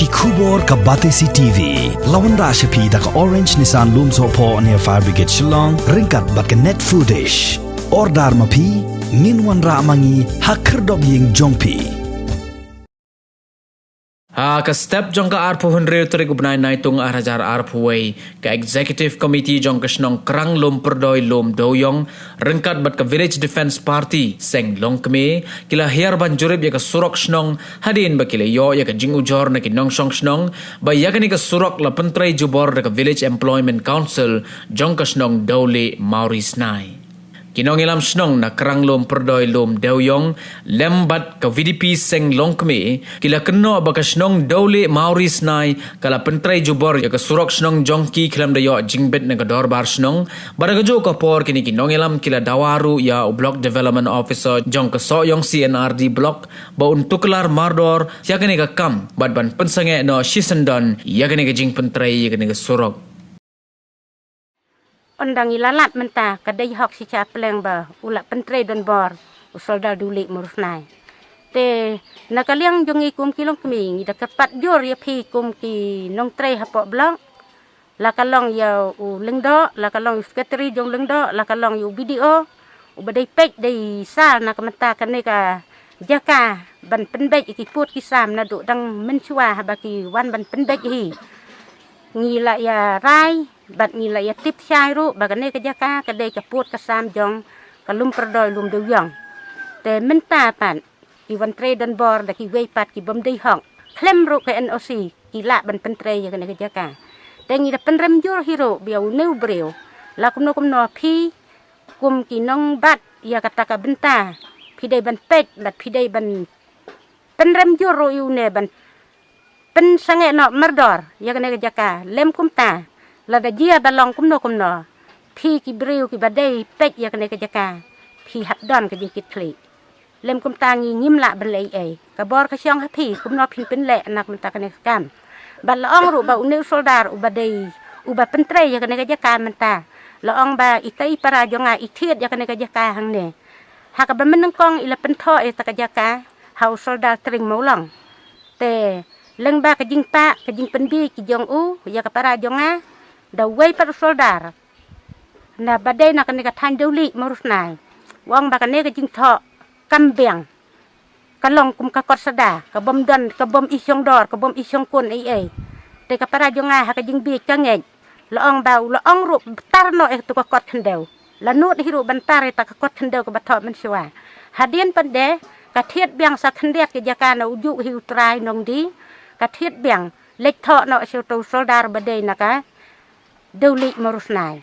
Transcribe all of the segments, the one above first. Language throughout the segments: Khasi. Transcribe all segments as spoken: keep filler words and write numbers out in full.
Khubor ka Batesi T V. La wanrah sha phi da ka Orange Nissan Lumsohphoh near Fire Brigade Shillong, ryngkat bad ka Net Foodish. Order ma phi, ngin wanrah ma ngi, ha khyrdop ïing jong phi. Ha ka step jong ka arphew hynriew tarik u bnai Naitung ar hajar arphew wei, ka Executive Committee jong ka shnong Krang Lumpyrdoi Lumdewiong, ryngkat bad ka Village Defence Party, Seng Longkmie, ki la hiar ban jurip ïa ka surok shnong, hadien ba ki la ïoh ïa ka jingujor na ki nongshong shnong, ba ïa kane ka surok la pyntrei jubor da ka Village Employment Council, jong ka shnong Dewlieh Mawri Snai. Ki nongïalam shnong na Krang Lumpyrdoi Lumdewiong, lem bad ka V D P Seng Longkmie, ki la kynnoh ba ka shnong Dewlieh Mawri Snai, ka la pyntrei jubor ïa ka surok shnong jong ki khlem da ïoh jingbit na ka dorbar shnong, bad ha kajuh ka por kine ki nongïalam ki la dawa ruh ïa u Block Development Officer jong ka Sohiong C and R D Block, ba un tuklar mardor, ïa kane ka kam, bad ban pynsangeh noh shisyndon, ïa kane ka jingpyntrei, ïa kane ka surok. Ynda ngi la lap mynta ka dei hok shi cha pleng ba u la pyntrei donbor u Soldar Dewlieh Mawri Snai. Te na ka liang jong ngi kum ki longkmie ngi da kyrpad jur ïa phi kum ki nongtrei hapoh block. La ka long ïa u lyngdoh, la ka long ïa u secretary jong lyngdoh, la ka long ïa u B D O, u ba dei peit dei sar na ka mynta kane ka jaka ban pynbeit ïa ki pud ki sam naduh dang mynshuwa haba ki wan ban pynbeit hi. Ngi la ïa rai bad ngi la ïa tip shai ruh ba kane ka jaka ka dei ka pud ka sam jong ka Lumpyrdoi Lumdewiong. Te mynta pat ki wan trei donbor da kiwei pat ki bym dei hok, khlem ruh ka N O C, ki lah ban pyntrei ïa kane ka jaka. Te ngi da pynrem jur hi ruh ba ïa une u briew, la kumno kumno phi kum ki nongbat ïa kata ka bynta, phi dei ban peit bad phi dei ban pynrem jur ruh ïa une ban pynsangeh noh mardor ïa kane ka jaka. Lem kumta, lada jia ba long kumno kumno, phi ki briew ki ba dei peit ïa kane ka jaka, phi hap don ka jingkitkhlieh. Lem kumta ngi ngim lah ban leh ei ei. Ka bor ka shong ha phi kumno phin pynleh na ka mynta kane ka kam. Bad la ong ruh ba une u soldar u ba dei u ba pyntrei ïa kane ka jaka mynta, la ong ba ita i para jong nga i thied ïa kane ka jaka hangne. Ha kaba mynnyngkong i la pynthoh ïa kata ka jaka ha u soldar Tring Mawlong. Te lyngba ka jingpah ka jingpynbeit ki jong u ïa ka para jong nga, da wei pat u soldar na ba dei na kane ka thaiñ Dewlieh Mawri Snai, u ong ba kane ka jingthoh kam biang, ka long kum ka kot sada, ka bym don, ka bym i shong dor, ka bym i shong kun ei ei. Te ka para jong nga ha ka jingbieit ka ngeit, la ong ba u la ong ruh tar noh ïa katu ka kot khyndew. La nud hi ruh ban tar ïa kata ka kot khyndew kaba thoh mynshuwa. Hadien pat de ka thied biang sa khyndiat ka jaka na u juh hi u trai nongdie, ka thied biang leit thoh noh sha utu u soldar ba dei na ka Dewlieh Mawri Snai.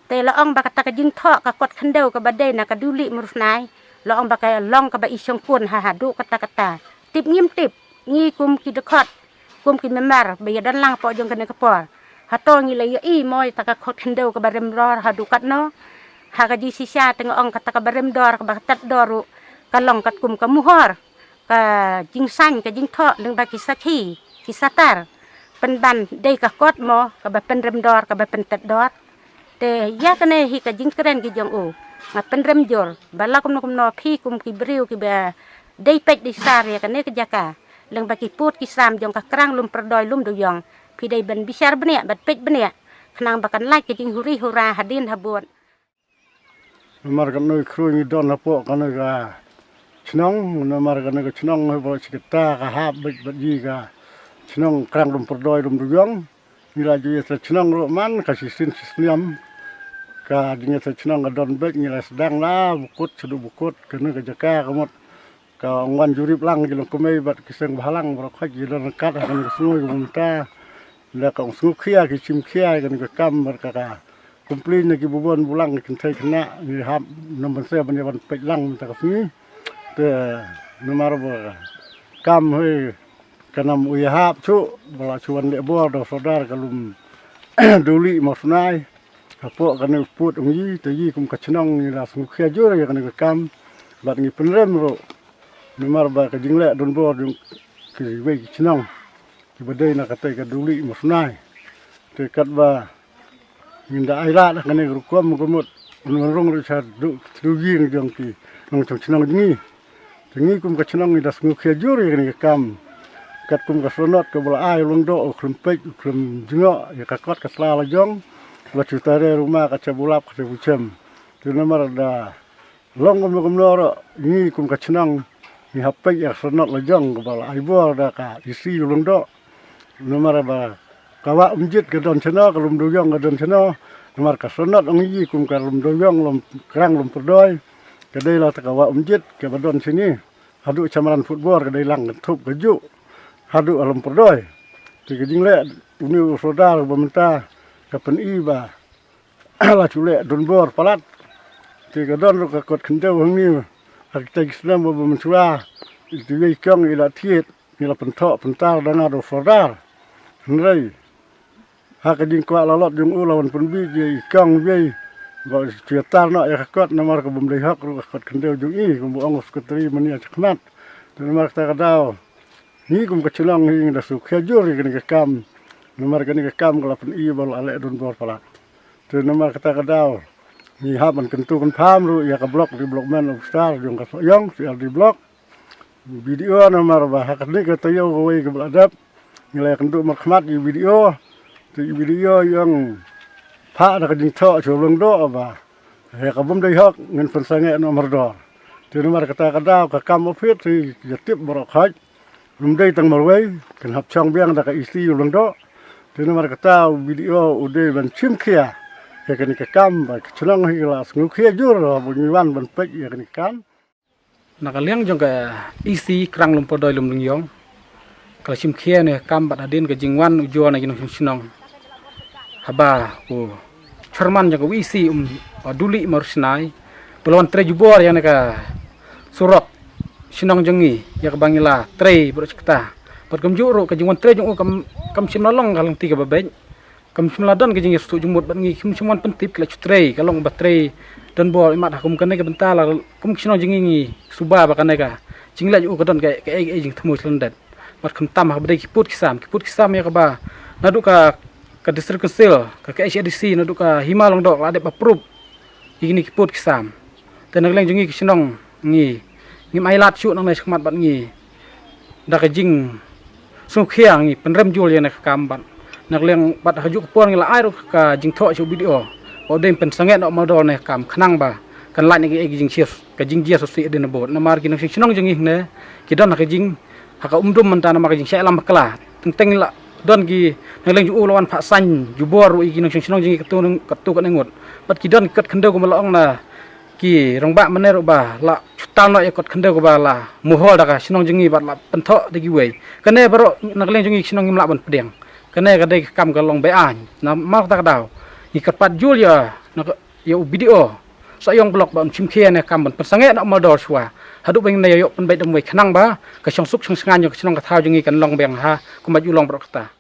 Te la ong ba kata ka jingthoh ka kot khyndew kaba dei na ka Dewlieh Mawri Snai, la ong ba ka long kaba i shong kun ha haduh katta katta. Tip ngim tip, ngi kum ki dkhot, kum ki member ba ïa don lang hapoh jong kane ka por, hato ngi la ïohi mo ïa kata ka kot khyndew kaba rem dor haduh katno? Ha ka jingshisha te nga ong kata kaba rem dor kaba tet dor ruh ka long katkum ka muhor, ka jingsaiñ, ka jingthoh lyngba ki sakhi, ki satar, pynban dei ka kot mo kaba pynrem dor, kaba pyntet dor. Te ïa kane hi ka jingkren ki jong u, nga pynrem jur ba la kumno kumno phi kum ki briew kiba dei peit dei sar ïa kane ka jaka, lyngba ki pud ki sam jong ka Krang Lumpyrdoi Lumdewiong, phi dei ban bishar bniah bad peit bniah, khnang ba kan lait ka jinghuri hura hadien habud. Namar kane ka khrui ngi don hapoh kane ka chnong, namar kane ka chnong haba shi katta ka hap beit bad ji ka chnong Krang Lumpyrdoi Lumdewiong. Ngi la ju ïa sa chnong ruh man ka shisien shisnem. Ka jingïa sa chnong ka don beit, ngi la sdang la bukut shaduh bukut, kane ka jaka ka mut ka ong wan jurip lang ki longkmie bad ki seng bhalang baroh khoit ki don ryngkat ha kane ka sngi ka mynta. La ka ong sngewkhia ki shim khia ïa kane ka kam bad ka, ka complain na ki bun bun bulang ki kynthei khynnah, ngi hap nang ban sa ban ïa ban peit lang mynta ka sngi. Te namar ba ka kam hoi ka nam u ïa hap shuh ba la shu wan leh bor da u sordar ka Lum Dewlieh Mawri Snai hapoh kane u pud ong yi, te yi kum ka chnong ngi la sngewkhia jur ïa kane ka kam bad ngi pynrem ruh. Namar ba ka jingleh donbor jong kiwei ki chnong kiba dei na katei ka Dewlieh Mawri Snai. Te katba ngin da ailad ha kane ka rukom ka mut un wan rung ruh shaduh tynjuh ïing jong ki nongshong chnong jong ngi. Te ngi kum ka chnong ngi da sngewkhia jur ïa kane ka kam. Katkum ka Synod kaba la ai u Lyngdoh u khlem peit u khlem jngoh ïa ka kot ka sla la jong, la shu tare ruma ka sha bulap ka sha buchem. Te namar da long kumno kumno ruh ngi kum ka chnong ngi hap peit ïa ka Synod la jong kaba la ai bor da ka E C u Lyngdoh. Namar ba ka wah Umjit ka don shano, ka Lumdewiong ka don shano. Namar ka Synod ong ïa kum ka Lumdewiong, Lum Krang, Lumpyrdoi, ka dei la ta ka wah Umjit kaba don shini. Haduh chamran football ka dei lang ka thup ka juh. Haduh Lumpyrdoi. Te ka jingleh une u sordar ba mynta ka pyni ba la shu leh donbor palat. Te ka don ruh ka kot khyndew hangne ha kita ki snem ba mynshuwa, ïa kiwei ki ong i la thied, ngi la pynthoh pyntar da nga da u sordar. Hynrei ha ka jingkwah lalot jong u la wan pynbiej ïa i kong wei ba shu ïatar noh ïa ka kot namar ka bym dei hok ruh ka kot khyndew jong i, kumba ong u sekretari mynne shakhmat. Te namar kata ka daw ngi kum ka chnong ngi da sngewkhia jur ïa kane ka kam. Namar kane ka kam ka la pyni ba la leh donbor palat. Te namar kata ka daw ngi hap ban kyntu kynpham ruh ïa ka block development officer jong ka Sohiong, C R D block, B D O, namar ba ha kane ka taïew kawei kaba la dep ngi la ïakynduh markhmat ïa u B D O. Te u B D O u ong phah da ka jingthoh sha u Lyngdoh ba ïa ka bym dei hok ngin pynsangeh noh mardor. Te namar kata ka daw ka kam office te ïa tip baroh khoit. Ym dei tang marwei, kan hap shong biang da ka E C u Lyngdoh. Te namar kata u B D O u dei ban shim khia ïa kane ka kam ba ka chnong hi ka la sngewkhia jur ba ngi wan ban peit ïa kane ka kam. Na ka liang jong ka E C Krang Lumpyrdoi Lumdewiong ka la shim khia ne kam bad hadien ka jingwan u jor na ki nongshong shnong. Haba u chairman jong ka E C um, uh, Duli Marusnai, ba la wan trei jubor ïa ne ka surok shnong jong ngi ïa kaba ngi la trei baroh shi katta. Bad kumjuh ruh ka jingwan trei jong u kam, kam shym la long ka lynti kaba beit. Kam shym la don ka jingïasyllok jingmut bad ngi, kam shym wan pyntip ki la shu trei, ka long ba trei donbor, imat ha kum kane ka bynta la kum ki shnong jong ngi ngi suba ba kane ka jingleh u ka don ka, ka, ka, ka jingthmu shlyndet. Bad khamtam ha ba dei ki pud ki sam, ki pud ki sam ïa kaba naduh ka, ka District Council, ka, ka H A D C, naduh ka Hima Lyngdoh la dep approve ïa kine ki pud ki sam. Te na ka liang jong ngi ki shnong ngi, ngim ailad shuh nangne shakhmat bad ngi da ka jingsngewkhia ngi pynrem jur ïa ne ka kam bad na ka liang bad ha kajuh ka por ngi la ai ruh ka jingthoh sha u B D O ba u dei pynsangeh noh mardor ne ka kam khnang ba kan lait na ka, ka jingshir, ka jingjia sngewsih hadien nabud. Namar ki nongshong shnong jong ngi hangne ki don ha ka jing, ha ka umdum mynta namar ka jingshah lam bakla. Teng teng la don ki na ka liang jong u la wan phah saiñ jubor ruh ïa ki nongshong shnong jong ngi katto katne ngut. Bad ki don ki kot khyndew kumba la ong na ki rangbah mynne ruh ba la shu tal noh ïa kot khyndew kaba la mohol da ka shnong jong ngi bad la pynthoh da kiwei. Kane baroh na ka liang jong ngi ki shnong ngim lah ban pdiang. Kane ka dei ka kam ka long be-aiñ. Namar kata ka daw ngi kyrpad jur ïa na ka, ïa u B D O Sohiong block ba un shim khia ne ka kam ban pynsangeh noh mardor shuwa haduh ba ngin ïa ïoh pynbeit da uwei khnang ba ka shongsuk shongsngain jong ka shnong ka thaw jong ngi kan long biang ha kumba ju long baroh kata.